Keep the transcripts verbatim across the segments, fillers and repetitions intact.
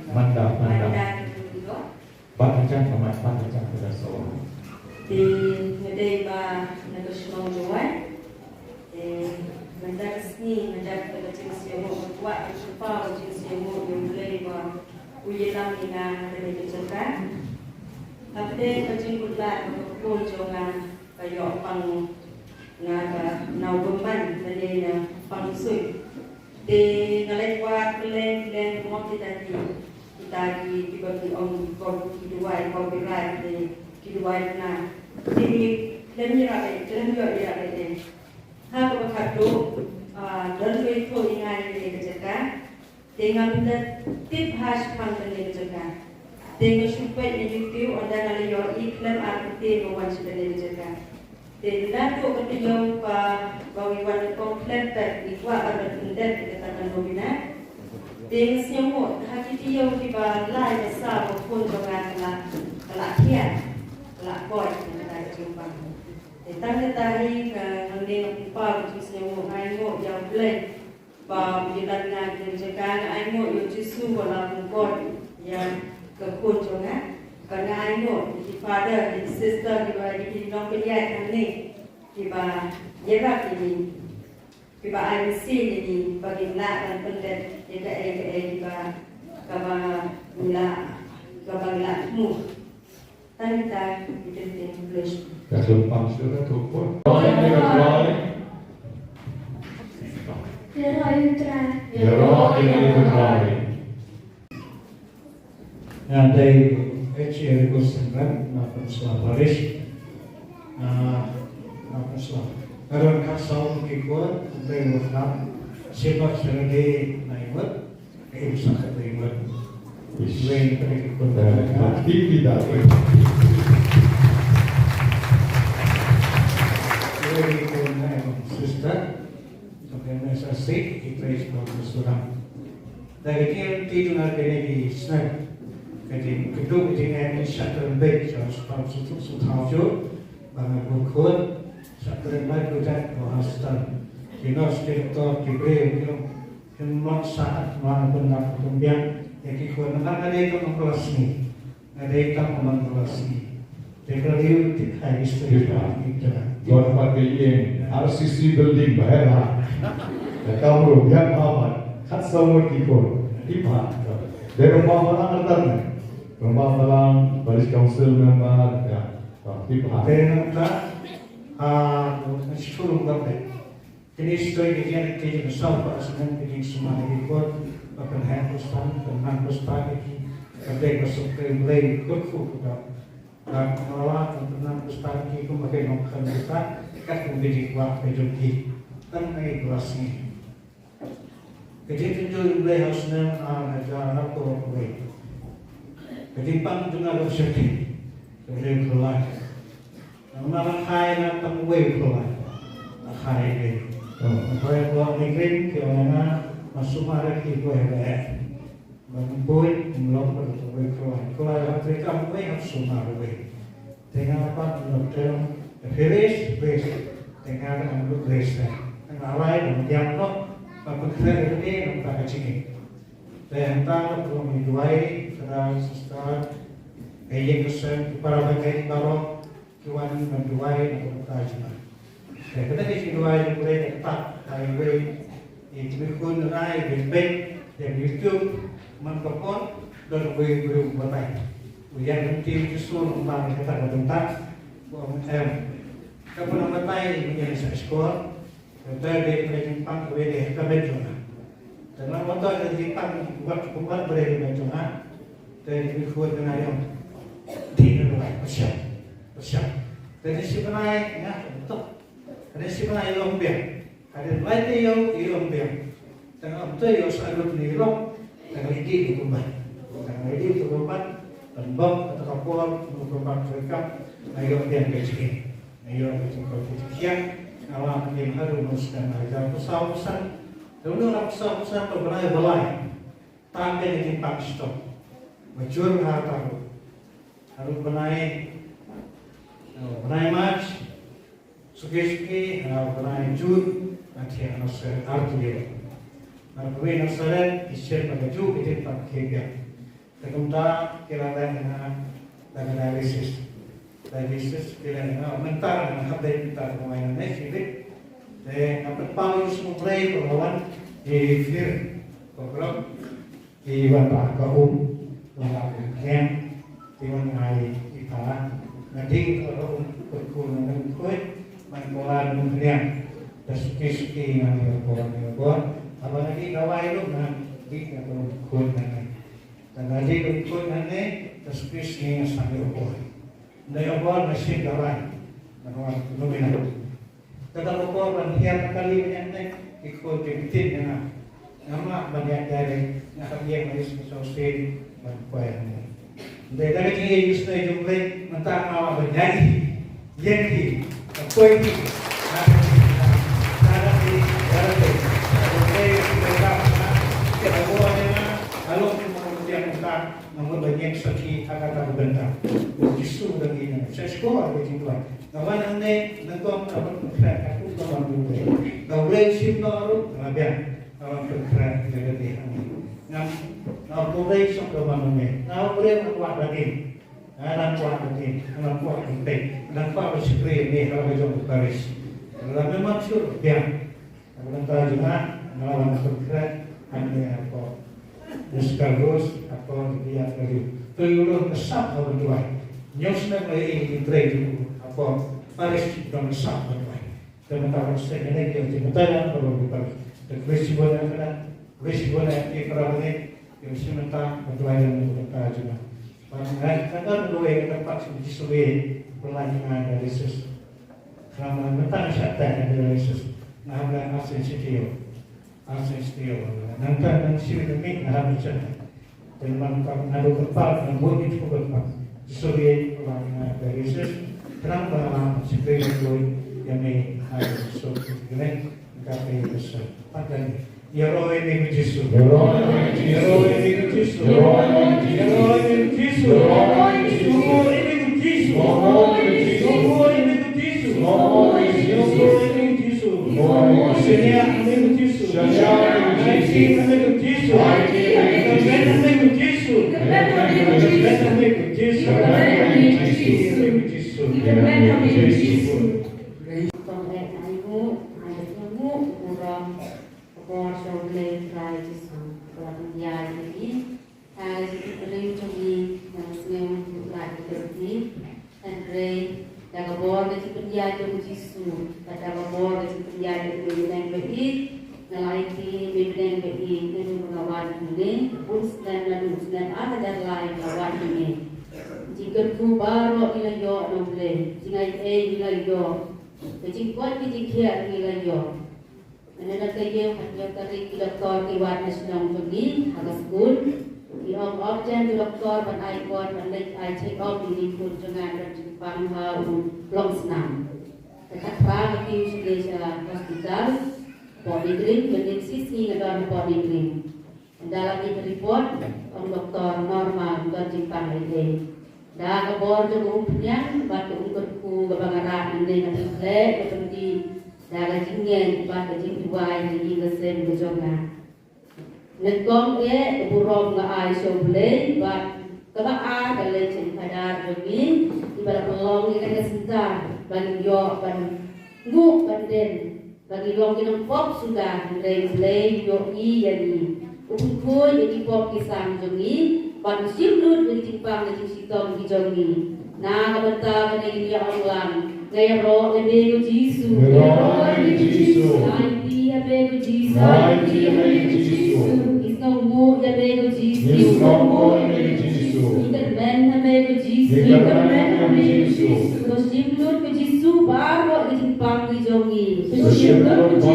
Manda, manda. Manda Dudok. Bad ka jaka mat, bad ka jaka da so. Te nga dei ba na ka shnong Jowai. Te mynta ka sngi nga dap da ka jingsngewnguh, nga kwah ka jingpang ka jingsngewnguh ïa U Blei ba u ïalam ïa nga ha kane ka jaka. Hapdeng ka jingkut lad ka khun jong nga ka ïoh pang, nga ka nau bymman lane na pang suit. Te nga leit wad kylleng kylleng ruh kita ki, kita ki, kiba ki ong ki copy, ki duwai copyright ne ki duwai na. Te ngi khlem ïarap, khlem ïoh ïarap ïa. Ha kaba khatduh, ah, don uwei u thoh ïa nga ïa kane ka jaka. Te ngam da tip ha shaphang kane ka jaka. Te nga shu peit na YouTube, ynda nga la ïohi khlem ar kyntien ba wan sha kane ka jaka. Te ynda tuh ka taïew ba, ba ngi wan nyngkong khlem peit, ngi kwah ban pyndep ïa kata ka nongmihkhmat. Te nga sngewnguh ha ki taïew kiba lai ba saw ba khun jong nga ka la, ka la thiah, ka la koit na kata ka jingpang. Te tang kata hi nga, nga, nga pynpaw ka jingsngewnguh, nga ainguh ïa U Blei ba u ïalam ïa nga ha kane ka jaka. Nga ainguh ïa U Jisu ba la pynkoit ïa ka khun jong nga. Bad nga ainguh ïa ki father, ïa ki sister, kiba, ïa ki nongpynïaid hangne kiba ïarap ïa ngi, kiba ai mynsiem ïa ngi ba ngin lah ban pyndep ïa kaei kaei kiba, kaba ngi lah, kaba ngi lah thmu. Tang ita, ita, ita, English. Ka shu pang shu ka tu pun. Ïaroh ïa ka Blei. Ïaroh ïa ka Blei. Ïaroh ïa ka Blei. Nga dei H A Rico Sengran, na Pynursla Parish. Na, na Pynursla. Nga don khatsaw ngut ki khun, U Blei u la kyrkhu. Shipor sha lade na iwat. Im sa ka dei mat. Wei ka dei ka kut da. Pati pita. Wei ka dei ka sister. Ka dei na sa sik, ki praise God na surang. Da ka dei ti jong ka dei ki snap. Ka dei ka dei ka dei ka shakar bek, sa sa sa sa sa. Ba nga kut kut, shakar bek ko jat ko hastan. Ki nurse, ki doktor, ki briew, ki Kin long sahat, long pynlap pynbiang ïa ki khun. Nga dei tang nongkylla sngi. Nga dei tang nongkylla sngi. Te ka riew te ka history. Gon pat ka ïing R C C building ba heh ha. Ka kam ruh biang ha pat. Khatsaw ngut ki khun. Ki pat. Dei rangbah balang artat ne. Rangbah balang, parish council member, ïa. Ki pat. Te nangta, ah, nga shu lum ka peit. Kine ki story ki ïeng ki jingsaw ba sngewbha ki jingsumar ïa ki khun, ba pynheh pynspah, pynman pynspah ïa ki, ka dei ka suk ka Blei kyrkhu ka dei. Ba ka la pynman pynspah ïa ki kumba ki nongkhan kita, kat kumba ki kwah ka jong ki. Tang ngi klas ngi. Ka jingtynjuh ïa U Blei ha u snem ar hajar arphew wei. Ka jingpang jong nga ka ba shyrkhei. Ka Blei ka la. Namar la kha ïa nga tang uwei u khlaiñ. La kha ïa nga. Nga khlaiñ ko ni kring ki ong ïa nga, ma sumar ïa ki ko ïa nga. Ba buit ngim long ba tang uwei u khlaiñ. Khlaiñ ha treikam uwei, ha sumar uwei. Te nga pat nga tem, te phi raise, raise. Te nga dang lut raise. Te nga rai ba nga diang noh ba pynkhreh ïa lade na ka bynta ka jingim. Te hangta la pynlong ïa duwai, Father, Sister, ka ïing ka sem, ki para bangeit baroh. Ki wan ban duwai na ka bynta jong nga. Te kata ka jingduwai jong U Blei ka ktah ha iwei i tymmen khun jong nga, i beit beit ïa ka YouTube, man ka por, don uwei u briew u batai. U ïaid lynti u Jisu lyngba kata ka bynta, u ong em. Ka bynta batai, u ïaid sa shkor, Te dei ka jingpang kawei dei ka met jong nga. Te nga wan to ka jingpang wat kumba ka dei ka met jong nga. Te dei ka khun jong nga ïong. Dei na duwai, pyrshang. Pyrshang. Te dei shi bnai nga to. Te dei shi bnai ïong biang. Te dei lai te ïong, ïong biang. Te nga to ïong sa lut ni ïong. Te nga ready to kumba. Te nga ready to kumba. Te bok, te ka por, to kumba, to ka. Nga ïong biang ka jingim. Nga ïoh ka jingkoit ka jingkhiah, nga wan ha kane ha u snem ar hajar arphew saw arphew san. Te u nang arphew saw arphew san te u bnai ba lai. Tang ka jingpang shitom. Ba jur ha ta ruh. Ha u bnai, u bnai March, suki suki, ha u bnai June, nga thiah ha Nasaret ar tylli. Nga kawei Nasaret, i shem ba ka juh ka jingpang khie biang. Te kumta ki la leh ïa nga da ka dialysis. Dialysis ki la leh ïa nga mynta, nga hap dei mynta ka mai na ne shi bit. Te nga pynpaw ïa u sngewbha ba la wan ki pher ko krop, ki wan ba ka um, wan ba ka khlem, ki wan ai ki pha. Nga dei ka um ko ko na nang khuid, man ko la nang khlem. Da suki suki nga ni ko ni ko. Haba nga dei dawai ruh nga dei ka um khuid na. Te nga dei ka khuid hangne, te shisha nga sdang ïoh bor. Nga ïoh bor nga shim dawai. Nga wan kumno mynta. Te da ka bor ban hiar ka kali mynta ne, ki khuid ki bitin ïa nga. Nga mah ban ïaid direct, nga hap ïeng ma ïa shisha shisha ban poi hangne. Te da ka jingïaid ïa shisha jong Blei, mynta nga mah ban ïaid hi. Ïeng hi, poi hi. Nga mut ban ïeng sakhi ha kata ka bynta. U Jisu u dang ïeng. Sa shuwa ka jingduwai. Nga wan hangne, nyngkong ka ban pynphriang, ka kum ka ban pynphriang. Ka Blei shim noh ruh, nga biang. Ka ban pynphriang, ka ban pynphriang. Ngam, nga Blei shong ka ban pynphriang. Nga Blei ka kwah da ïeng. Nga dang kwah ka ïing, nga dang kwah ka pei, nga dang kwah ka shakri ne ha la ka jong ka parish. Lada me mat shuh biang. Ka bynta jong nga, nga wan ka khreh, hangne hapoh Mister Rose, hapoh Ria Kari. To ïoh ka sap ha ban duwai. Ñiew snem la ïing ki trei jong u hapoh parish jong ka sap ha ban duwai. Te mynta ka sdang kane ki ong te mynta ka ong ka. Te khublei shibun ïa kane, khublei shibun ïa ki para bangeit, ki ong shi mynta ka duwai ïa mynta jong nga. Bad nga kata ka duwai ka pat shu Jisu ïa pynlait ïa nga dialysis. Khnang ba mynta nga shah tang dialysis. Nga hap leh arsien shi taïew. Arsien shi taïew. Nangta nang shi taïew nga hap ïa shah tang. Te man ka naduh kyrpad, nang bun ki jingkyrpad. Jisu ïa la nga dialysis. Khnang ba la shakri ïa me ha Jisu ïa me. Ka te Jisu. Patan. Ïaroh ïa me ko Jisu. Ïaroh ïa me ko Jisu. Ïaroh ïa me ko Jisu. Ïaroh ïa me ko Jisu. Ïaroh ïa me ko Jisu. Ïaroh ïa me ko Jisu. Ïaroh ïa me ko Jisu. Shaniah ïa me ko Jisu. Shaniah ïa me ko Jisu. Aiti ïa me ko Jisu. Aiti ïa me ko Jisu. Kyrmen ïa me ko Jisu. Kyrmen ïa me ko Jisu. Kyrmen ïa me ko Jisu. Kyrmen ïa me ko Jisu. Kyrmen ïa me ko Jisu. Kong eh ai nguh, ai nguh, burom. Ka bor sha U Blei Trai Jisu, ka la pynïaid ïa ngi. Ha ka jingim briew jong ngi, nang sngew ïa ka jingim. Hynrei da ka bor ka jingpynïaid jong U Jisu, bad da ka bor ka jingpynïaid jong U Blei Baieit, nga la aiti Me Bneng Baieit, naduh ba nga wan hangne, bun snem naduh u snem ar hajar lai ba nga wan hangne. Jingkyrkhu baroh ngi la ïoh na U Blei, jingaiei ngi la ïoh, ka jingkoit ka jingkhiah ngi la ïoh. Mynta ka ïew, ïew tarik ki doktor ki wan na shnong jong ngi ha ka skul. Ki ong ym jan ki doktor ban ai kot ban leit ai check up ïa i khun jong nga, ka jingpang ha u long snam. Te khatphra nga kiew sha hospital Pohnpei, mynnin shi sngi nga don Pohnpei. Ynda la peit report, ong doktor normal, ym don jingpang ei ei. Da ka bor jong ka umphniang bad ka umkyrkhu kaba nga rah, nga pynleh, nga pyndih da ka jingngeit bad ka jingduwai ha ïing ha sem ka jong nga. Nyngkong eh ka burom nga ai sha U Blei bad kaba ar ka lei jong ki phadar jong ngi kiba la pynlong ïa kane ka center ban ïoh ban nguh ban den. Ba ngi long ki nongpop suda, hynrei U Blei u ïohi ïa ngi. U pynkhuid ïa ki pop ki sam jong ngi, bad u shim lut ïa ki jingpang ki jingshitom ki jong ngi. Na ka bynta kane ngi ïa ong lang, nga ïaroh ïa me ko Jisu. Ïaroh ïa me ko Jisu. Nga aiti ïa me ko Jisu. Nga aiti ïa me ko Jisu. Ngi sngewnguh ïa me ko Jisu. Ngi sngewnguh ïa me ko Jisu. Ngi kyrmen ïa me ko Jisu. Ngi kyrmen ïa me ko Jisu. To shim lut ko Jisu baroh ki jingpang ki jong ngi. Shim lut ko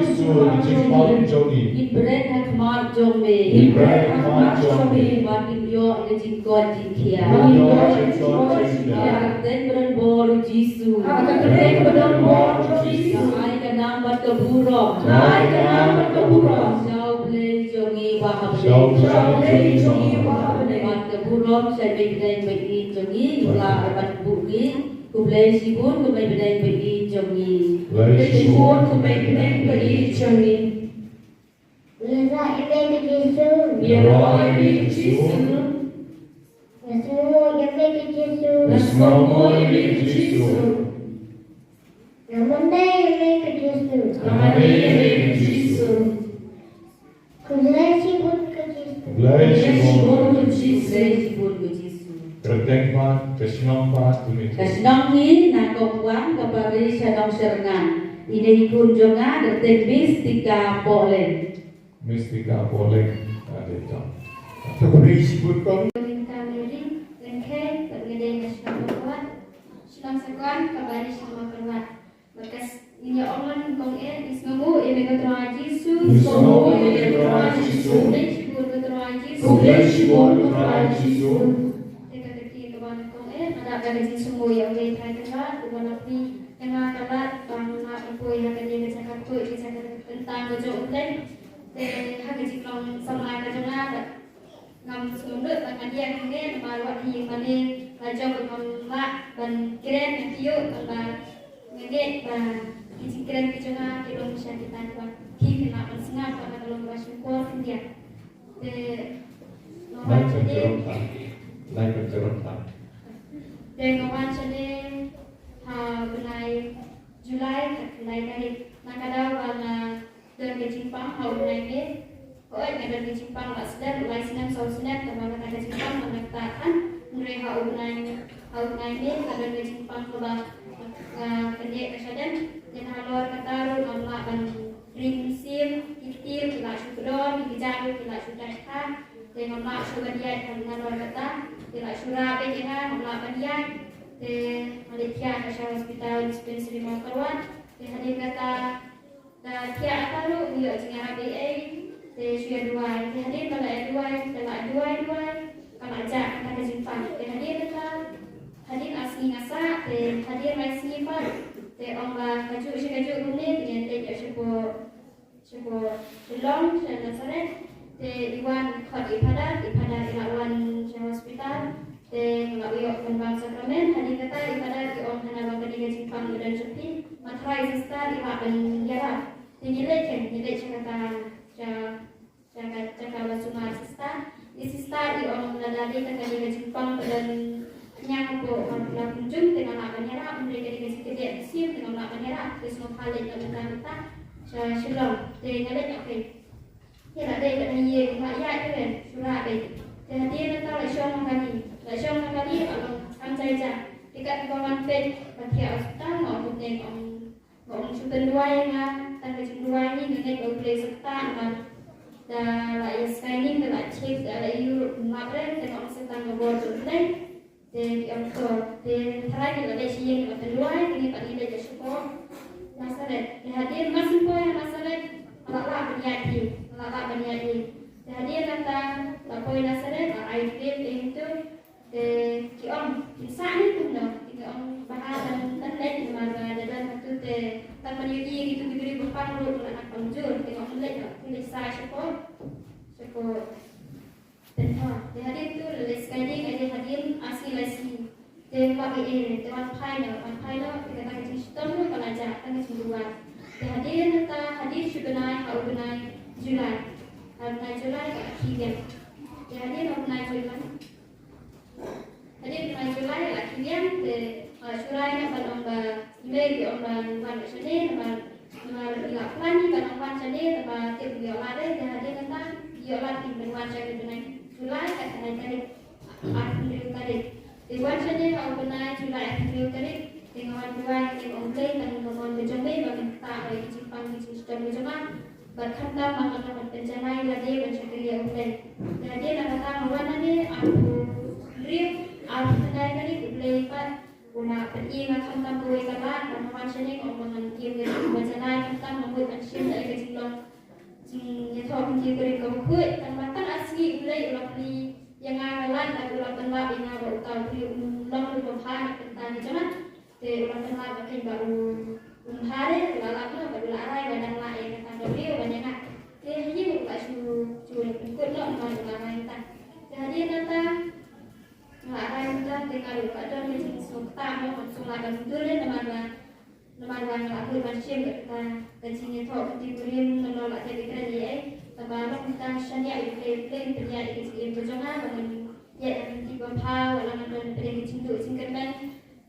Jisu baroh ki jingpang ki jong ngi. Ngi bret ha khmat jong me. Ngi bret ha khmat jong me. Ba ngin ïoh ïa ka jingkoit jingkhiah. Ba ngin ïoh ïa ka jingkoit jingkhiah. Ha ka kyrteng ba donbor u Jisu. Ha ka kyrteng ba donbor u Jisu. Nga ai ka nam bad ka burom. Nga ai ka nam bad ka burom. Sha U Blei jong ngi uba ha bneng. Sha U Blei jong ngi uba ha bneng. Bad ka burom sha i Mei Bneng Baieit jong ngi, ngi la arbat buh ngi. Khublei shibun ko Mei Bneng Baieit jong ngi. Khublei shibun ko Mei Bneng Baieit jong ngi. Ngi ïaroh ïa me ko Jisu. Ïaroh ïa me ka Jisu. Nga sngewnguh ïa me ka Jisu. Nga sngewnguh ïa me ka Jisu. Nga mandai ïa me ka Jisu. Nga mandai ïa me ka Jisu. Khublei shibun ka Jisu. Khublei shibun ka Jisu. Khublei shibun ka Jisu. Kyrteng Kpa, ka shnong Kpa, kine. Ka shnong ngi na Kongkwang, ka parish Nongshyrngam. Ine i khun jong nga, kyrteng Mistika Poleng. Mistika Poleng, ah, dei tang. Khublei shibun kong. Ka Mary Lengkhei, ka dei na shnong Kongkwang. Shnong Sakon, ka parish Mawkyrwat. Bad ka s-, ïa ong lan kong eh, ngi sngewnguh ïa me ko Trai Jisu. Ngi sngewnguh ïa me ko Trai Jisu. Khublei shibun ko Trai Jisu. Khublei shibun ko Trai Jisu. Te ka kti kaba kong eh, nga da ka jingsngewnguh ïa U Blei Trai Kynrad uba la plie ïa nga ka lad ba nga poi ha kane ka jaka khuid, ka jaka kyntang ka jong U Blei. Te ha ka jinglong samla ka jong nga, ngam sngewthuh ba ngan ïa kane namar wat hi mane la jong ngam lah ban kren, ngan ïoh ba nga ngeit ba ki jingkren ki jong nga ki long sha kita kiba ki lah ban sngap ba ka long ba shongkor khyndiat. Te nga wan shane, te nga wan shane ha u bnai July, ha u bnai tarik, na ka daw ba nga don ka jingpang ha u bnai May. Hooid, nga don ka jingpang ba sdang u lai snem saw snem, tangba kata ka jingpang ba nga ktah than. Hynrei ha u bnai, ha u bnai May nga don ka jingpang kaba, ah, kane ka sdang. Te nalor kata ruh ngam lah ban ring mynsiem, ki til ki lah shu kdor, ki kjat ruh ki lah shu dait kha. Te ngam lah shuh ban ïaid, nalor kata ki lah shu rah beit ïa nga, ngam lah ban ïaid. Te nga leit thiah sha hospital dispensary Mawkyrwat. Te hadien kata, da thiah ata ruh, ym ïoh jingïarap ei ei, te shu ïa duwai. Te hadien ba la ïa duwai, te la duwai duwai, ka la jah kata ka jingpang. Te hadien kata, hadien ar sngi nga sah, te hadien lai sngi pat, te ong ba kajuh shi kajuh kumne, te ngin leit ïa shapoh, shapoh Shillong, sha Nazareth. Te i wan khot i Phadar, i Phadar i la wan sha hospital. Te nga la ïoh pynbam sakramen, hadien kata i Phadar i ong hana ba kane ka jingpang ka don sha phi. Ma tharai sister i lah ban ïarap. Te ngi leit, ngi leit sha kata, sha, sha ka, sha ka ba sumar sister. I sister i ong lada dei kata kane ka jingpang ka don ñiang hapoh ka la kumjuh te nga lah ban ïarap, hynrei kane ka jingkdeh mynsiem te ngam lah ban ïarap. Te sngewbha leit noh mynta mynta sha Shillong. Te nga leit noh phi. Te la dei bad ha ïing, la ïaid kren, shu rah beit. Te hadien nangta la shong ha kali, la shong ha kali, la long kam jai ja. Te kat ba wan peit ba thiah hospital, nga ong kumne, nga ong, nga ong shu pynduwai ïa nga, tang ka jingduwai ngi, nga ngeit ba U Blei u sa ktah, namar da la ïa scanning, da la check, da la ïoh ruh ym lap re, te nga ong sa tang ka bor U Blei. Te ki ong to, te tharai ki la leit sha ïing, ki la pynduwai, te ngi pat ngi leit sha shapoh Nazareth. Te hadien mar shu poi ha Nazareth, la lah ban ïaid hi, la lah ban ïaid hi. Te hadien nangta la poi Nazareth, la ai drip te hangto. Te ki ong, kin sah ne kumno? Te ki ong ba ha ban, ban leit namar ba da don hato te tang ban ïohi ïa kito ki briew ba pang ruh la nang pang jur. Te ki ong leit noh, te leit sah shapoh, shapoh Pynthor. Te hadien tu la leit scanning, hadien, hadien ar sngi lai sngi. Te ym lap ei ei re, te wan phai noh, wan phai noh, te kata ka jingshitom ruh ka la jah, kata ka jingduwai. Te hadien kata, hadien shi bnai, ha u bnai July. Ha u bnai July ka la khie biang. Te hadien ha u bnai July. Hadien u bnai July la khie biang, te, ah, shu rai noh ban ong ba, i mei i ong ban wan shane, namar, namar i la plan hi ban ong wan shane, te ba tip ïoh lad re, te hadien kata ïoh lad hi ban wan shane bnai July, ka bnai tarik arphew hynriew tarik. Te wan shane ha u bnai July arphew hynriew tarik, te nga wan duwai ha U Blei tang ka mon ka jong me ba men ktah ïa ka jingpang ka jingshitom ka jong nga. Bad khamtam ba nga lah ban pynjanai lade ban shakri ïa U Blei. Te hadien nangta nga wan hangne arphew hynriew, arphew khyndai tarik U Blei pat u la pyni ïa nga khamtam kawei ka lad, ba nga wan shane nga ong ba ngan ïa, ïa, ïa, ba janai khamtam nga mut ban shim ïa ka jinglong jingïathoh kynti kurim kaba khuid, tang ba tang ar sngi U Blei u la plie ïa nga ka lad, bad u la pynlap ïa nga ba uta u briew um long ruh ba bha na ka bynta ka jong nga. Te u la pynlap ba kein ba u, um bha re, u la lap noh, bad u la rai ba dang lah ïa kata ka briew ban ïa nga. Te ha ïing u la shu, shu pynkut noh namar u la rai mynta. Te hadien nangta nga la rai mynta, te nga ruh ka don ka jingsngewthuh noh, ka sngewthuh ban dur re namar ba, namar ba nga la mut ban shim kata ka jingïathoh kynti kurim, nga la dep ïakren ïa ei. Kaba long ka shaniah ïa U Blei, U Blei pynïaid ïa ka jingim ka jong nga ba ngan ïaid ha ka lynti ba pha, wat la ngan don pdeng ka jingduh jingkyrmen.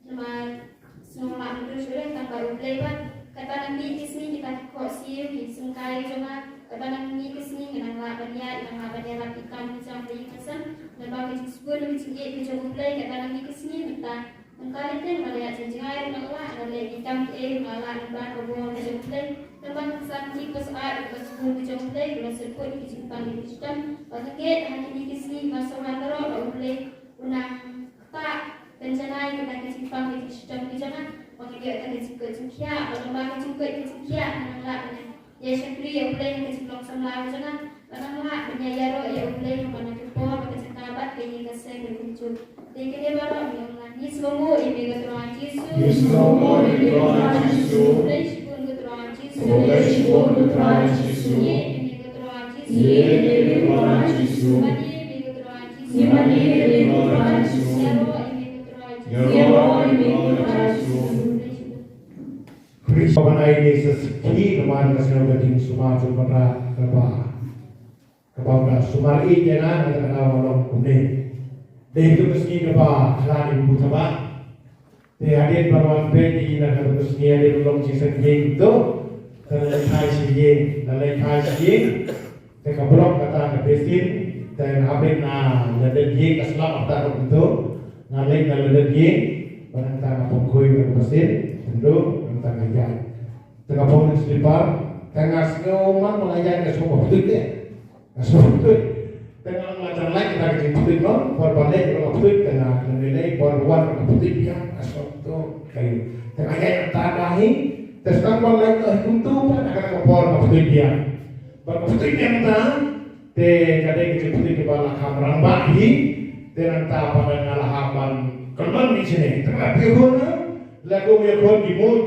Namar sngewlah mutdur shuh tang ba U Blei pat. Katba nang mih ka sngi kita ki khohsiew ki syngkai jong nga, katba nang mih ka sngi ngan nang lah ban ïaid, nang lah ban ïarap ki kam ki jam ba ïing ba sem. Namar ka jingsbun ka jingïeit ka jong U Blei, katba nang mih ka sngi mynta Nangta lei te nga la ïaid jngai ruh nga la, nga leh ki kam kiei ruh nga la, namar ka bor ka jong U Blei. Namar ka san ki pas ai ka sbun ka jong U Blei, ka la syrput ki jingpang ki jingshitom. Ba nga ngeit ha kine ki sngi ba saw wan baroh ba U Blei u nang ktah pynjanai kita ki jingpang ki jingshitom ki jong nga. Ba nga ïoh ïa ka jingkoit jingkhiah, ba namar ka jingkoit ka jingkhiah nga nang lah ban ïa shakri ïa U Blei ha ka jinglong samla ka jong nga. Ba nang lah ban ïa ïaroh ïa U Blei ha man la ki por ba ka jaka bad ka ïing ka sem ka kumjuh. Te kine baroh ngi ong lang, ngi sngewbha ïa me ko Trai Jisu. Ngi sngewbha ïa me ko Trai Jisu. Khublei shibun ko Trai Jisu. Khublei shibun ko Trai Jisu. Ïeit ïa me ko Trai Jisu. Ïeit ïa me ko Trai Jisu. Mane ïa me ko Trai Jisu. Mane ïa me ko Trai Jisu. Ïaroh ïa me ko Trai Jisu. Ïaroh ïa me ko Trai Jisu. Khublei shibun. Khrist ban ai ne sa sakhi namar ka sngewbha ka jingsumar jong ka kaba kaba ka sumar ïa nga na ka daw long kumne. Dei tu ka sngi kaba khlad ïa u Thabah. Te hadien ba wan peit ïa na ka sngi hadien long jingsngewbha to. Te la leit phai sha ïing, la leit phai sha ïing. Te ka block kata ka basin, te nga hap na lyndet ïing ka slap kata ka pyntu. Nga leit na lyndet ïing, ba nangta nga pynkhoi na ka basin, pyntu, nangta nga ïaid. Te nga phong slipar, te nga sngew man ba nga ïaid nga sngew ba pyntu te. Nga sngew ba pyntu. Te nga la jan lait kata ka jingpyntu no, por ba leit nga pyntu, te nga kynlei lei, por wan nga pyntu biang, nga sngew pyntu. Te nga ïaid kata ka hi, te stang ba leit nga pyntu, pa na ka por nga pyntu biang. Ba nga pyntu biang ta, Te ka dei ka jingpynthut kaba la kham rangbah hi. Te nangta pat nga la hap ban kynmaw ïa shane. Te nga la pyrshah na la kum ïa khun ki mut.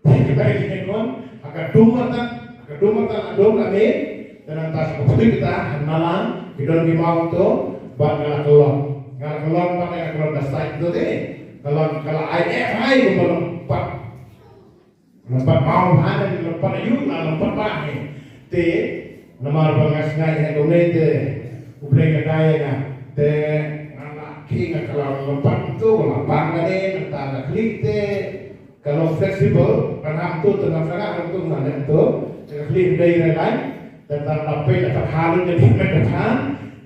Te ka dei ka jingkynmaw ha ka dum mata, ha ka dum mata la dum la me. Te nangta sa ka pynthut kita ha nalang ki don ki maw to bad nga la kyllon. Nga la kyllon bad nga la kyllon da sait to te. Kyllon ka la ai eh ai kumba long pat. Lympat bha ha ne lympat ayu na lympat bha ne. Te namar ba nga sngew ha kumne te U Blei ka dei nga te nga la ki nga ka la lympat tu la bang ka ne nangta ka khlieh te ka long flexible ka nam tu te nga ka nam tu nga ne tu te ka khlieh dei re lai. Te tang la peit la ka pha lut ka dei met ka pha.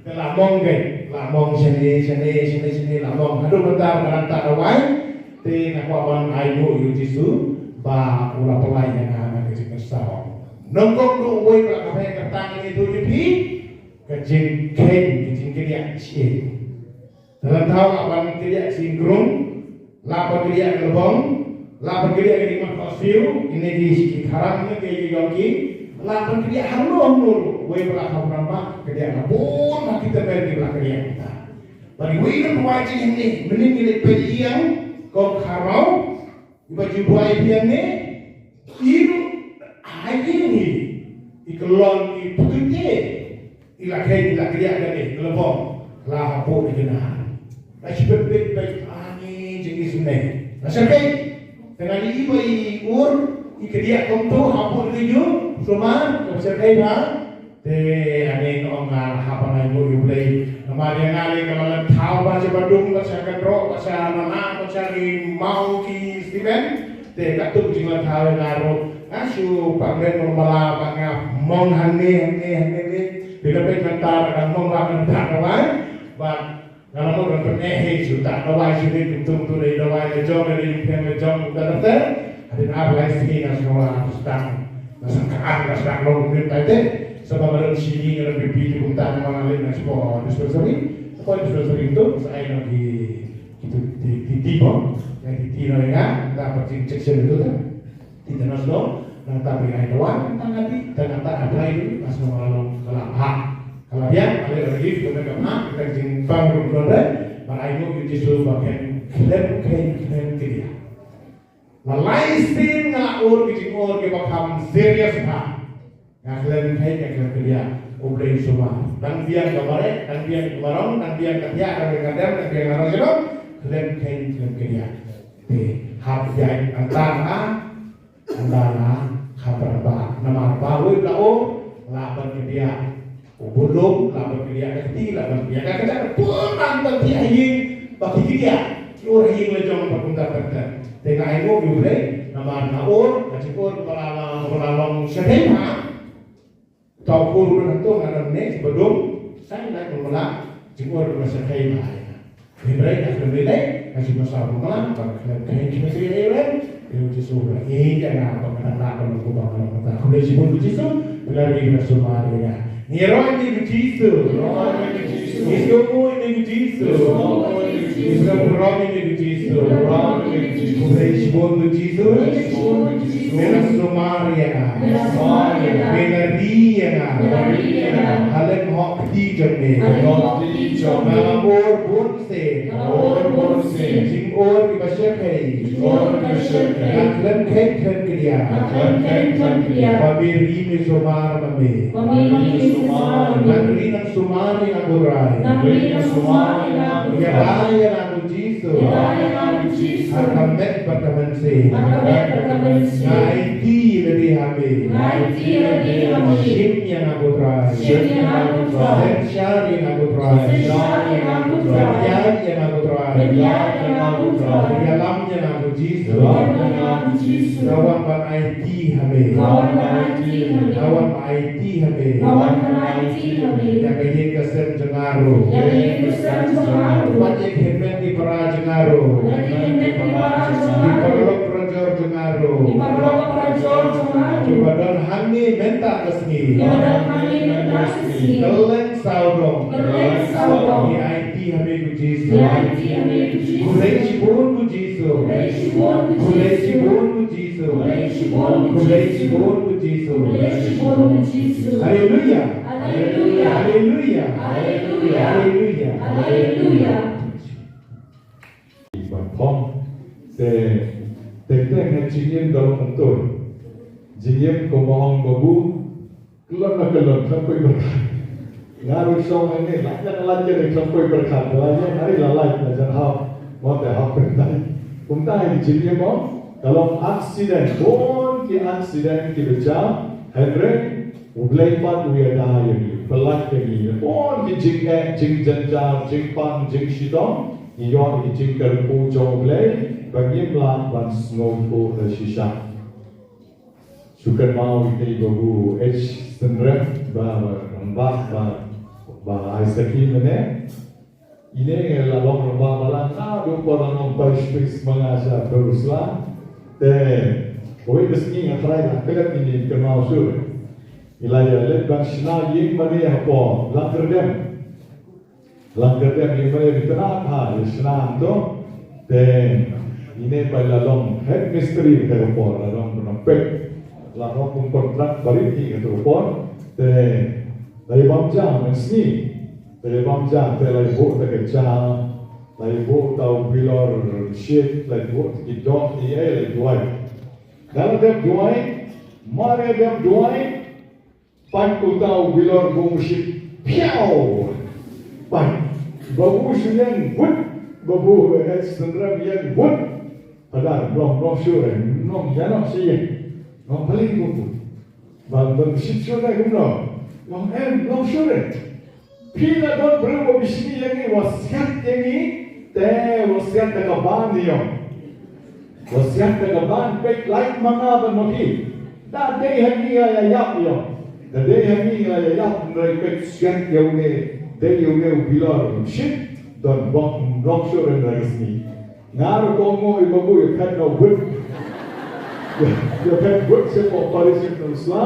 Te la mong ke la mong shane shane shane shane la mong. Haduh mynta ka ranta ka wai. Te nga kwah ban ai nguh ïa u Jisu ba u la pynlait ïa nga na ka jingkyrshan. Nyngkong du uwei ba la ka phet ka tang ïa tu ïa phi ka jingkheiñ ka jingkyrïah shi. Te lada thaw la ban kyrïah ka jingkrung, la ban kyrïah ka lbong, la ban kyrïah ka jingmut khohsiew, ine ki shi ki kharam ne ki ïong ki, la ban kyrïah hangno hangno ruh, wei ba la kham rangbah kyrïah la bun ha ki tymmen ki ba la kyrïah kita. Bad iwei ruh ba wai jingim ne, mynnin ngi leit peit ïa ïing, ko kharaw, iba ju buai ïa ïing ne, i ruh ha ïing hi, i kyllon i putut te. I la kheiñ, i la kdiah kane, ka la bong, la hapoh ïa ka nahar. La shi pynbit beit ani jingïaseng ne. La shyrkhei. Te nga li iba i ur, i kdiah kumto hapoh ïa ka ïung, sumar, ka shyrkhei bha. Te ani nga ong nga la hap ban ai nguh ïa U Blei. Namar ïa nga lei ka la leit thaw bha sha ba dum, bha sha ka droh, bha sha nana, bha sha ki maw ki stimen. Te katto ka jingleit thaw ïa nga ruh. Nga shu pat leit mong bala bad nga mong hangne, hangne, hangne, hangne. Phi la peit mynta nga mong bad nga mong bad nga mong bad nga pyneh hi shu ta dawai shu hi kum tum tu dei dawai la jong dei kum la jong kumta ter ter. Hadien ar lai sngi nga sngewbha nga sdang. Nga sngewbha nga sdang long kumne tai te. Sngewbha nga don shi sngi nga don bipi kumta nga leit nga shu dispensary. Shu dispensary tu sa ai nang ki Ki ti, ti, ti, ti mo, ïa ki ti no ïa nga, nangta pat jingcheck shen tu ta. Ti ta nas no, nangta pat ïa ka wan, nangta nga ti, ta nangta apply tu, nas no nga long ka la bha. Ka la biang, ka la relief, ka la bha, ka jingpang ruh don re, ba ai mo ïa Jisu ba khlem, khlem, khlem, khlem kdiah. La lai sien nga la ur ki jingur kiba kham serious bha. Nga khlem kheiñ, nga khlem kdiah, U Blei u sumar. Dang biang ka mareh, dang biang ka marong, dang biang ka thiah, dang biang ka dem, dang biang ka rong shalom, khlem kheiñ, khlem kdiah. Te hap ïaid nangta ha, nangta ha, ha barabor. Namar ba wei la ong, Lah ban kdiah u bulung, lah ban kdiah ka kti, lah ban kdiah ka kdiah, pun lah ban kdiah ha ïing ba ki kdiah ki ur ha ïing la jong bad kumta ter ter. Te nga ainguh ïa U Blei namar nga ur, nga jingur ba la long, ba la long shyrkhei bha. Tau kur ruh hangto nga don ne ba dum, sa nga ur ba la jingur ba shyrkhei bha ïa nga. Hynrei nga khlem lei lei, nga shu masa ba nga, ba nga khlem kheiñ kheiñ ïa U Blei, ïa U Jisu ba ïeit ïa nga, ba nga dang lah ban long kumba nga long mynta. Khublei shibun U Jisu, phi la ri na sumar ïa nga. Ngi ïaroh ïa U Jisu. Ngi sngewbha ïa U Jisu. Ngi sngewbha ïa U Jisu. Khublei shibun U Jisu. Phi la sumar ïa nga. Phi la ri ïa nga. Ha lem hok kti jong me. Nga la ur bun sien. Jingor kiba shyrkhei. Nga khlem kheiñ khlem kdiah. Ba me ri me sumar ma me. Nang ri nang sumar ïa nga ko Trai. Ïada ïa nga ko Jisu. Ha ka met bad ka mynsiem. Nga aiti lade ha me. Shim ïa nga ko Trai. Synshar ïa nga ko Trai. Pynïaid ïa nga ko Trai. Ïalam ïa nga ko Jisu. Nga wan ban aiti ha me. Nga wan ban aiti ha me. Ïa ka ïing ka sem jong nga ruh. Bad ïa ki hynmen ki para jong nga ruh. Ki paralok parajor jong nga ruh. Kiba don hangne mynta ka sngi. Kylleng sawdong. Ngi aiti ha me ko Jisu. Khublei shibun ko Jisu. Khublei shibun ko Jisu. Khublei shibun ko Jisu. Haleluya. Haleluya. Haleluya. Haleluya. Haleluya. Ba phong te te te nga jingim da long tur. Jingim ko ba ong babu. Klon na klon khlem poi pyrkhat. Nga ruh shong hangne, lait na lait ka dei khlem poi pyrkhat. La ïa nga ri la lait na jan hap. Mo te hap pyntai. Kumta hi jingim mo. Ka long accident. Bun ki accident kiba jia. Hynrei U Blei pat u ïada ïa ngi. Pynlait ïa ngi. Bun ki jingeh, jingjynjar, jingpang, jingshitom. Ngi ïoh ki jingkyrkhu jong U Blei. Ba ngim lah ban sngewthuh da shisha. Shu kynmaw ïa i babu H Synrem ba, ba, ba, ba, ba ai sakhi mynne. Ine ngi la long rangbah balang naduh por la nong parish priest ma nga sha Jerusalem. Te kawei ka sngi nga tharai la klet ine kynmaw shuh. I la ïa leit ban shna ïing mane hapoh Langkyrdem. Langkyrdem ïa mane ba itynnad ha ïa shna to. Te ine ba la long head mistri ka por, la long ba nang pek. La long kum kontrak barit hi ka por. Te la ïa bam ja mynsngi. Te la ïa bam ja te la ïa buh ta ka ja. La ïa buh ta u bilor shit, la ïa buh ta ki dok, ïa la ïa duwai. Da la dep duwai, mar ïa dep duwai, pait uta u bilor bym shit. Phew! Pait. Babu shu ïeng wut. Babu H Synrem ïeng wut. Hadar, blong, blong shuh re. Blong, ïa noh shu ïeng. Blong, balei babu? Ba, ba shit shuh re, kumno? Blong, em, blong shuh re. Phi la don briew ba bishni ïa ngi, wa siat ïa ngi, te wa siat da ka ban ïa. Wa siat da ka ban, peit lait ma nga bad ma phi. Da dei ha ngi ïa ïap ïa. Da dei ha ngi ïa ïap, hynrei peit siat ïa une, dei ïa une u bilor, shit, don bok, bok shuh hynrei ka sngi. Nga ruh kong mo i babu ïa phet na wut. Ïa phet wut sha pok parish na Usla.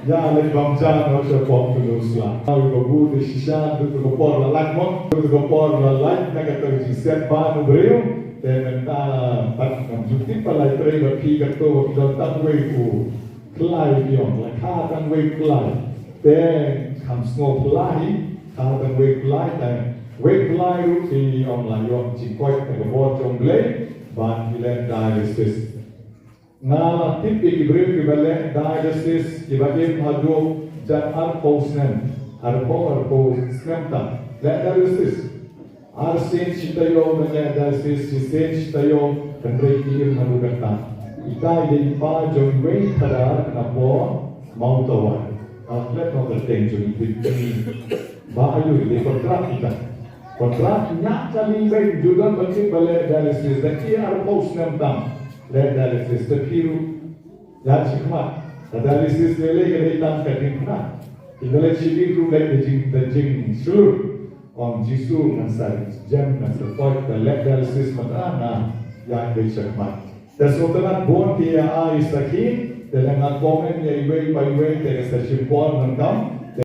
Ïa leit bam ja na sha pok na Usla. I babu te shisha tu ka por la lait mo. Tu ka por la lait na ka tu jingsiat ba nu briew. Te mynta pat ngam ju tip ba lai trei ba phi ka tu ba phi don tang wei u klai biong. La kha tang wei klai. Te kham sngew pla hi, kha tang wei pla, tang wei pla ruh ki ong la ïoh jingkoit na ka bor jong Blei ban ki leh dialysis. Nga la tip ïa ki briew kiba leh dialysis kiba im haduh jan arphew snem, arphew, arphew snem tang leh dialysis. Arsien shi taïew na leh dialysis, shisien shi taïew, hynrei ki im haduh katta. Ita i dei i pa jong iwei i phadar na pdeng Mawtawai. Ka klet noh ka teng jong phi. Ba ayu de kontrak kita. Kontrak nya kali bai judan bakit bale dialysis da ki arphew snem tam le dialysis da phi ruh. Ya chikmat ka dialysis lele ka dei tang ka ding na. Kita le chili ruh le da jing da jing shlur. Ong Jisu ngan sa jem ngan sa toit ka le dialysis mata na ya dei chikmat. Te sngewtynnat bun ki ïa ai sakhi, te lada nga comment ïa iwei pa iwei te ka sa shim por ngan kam.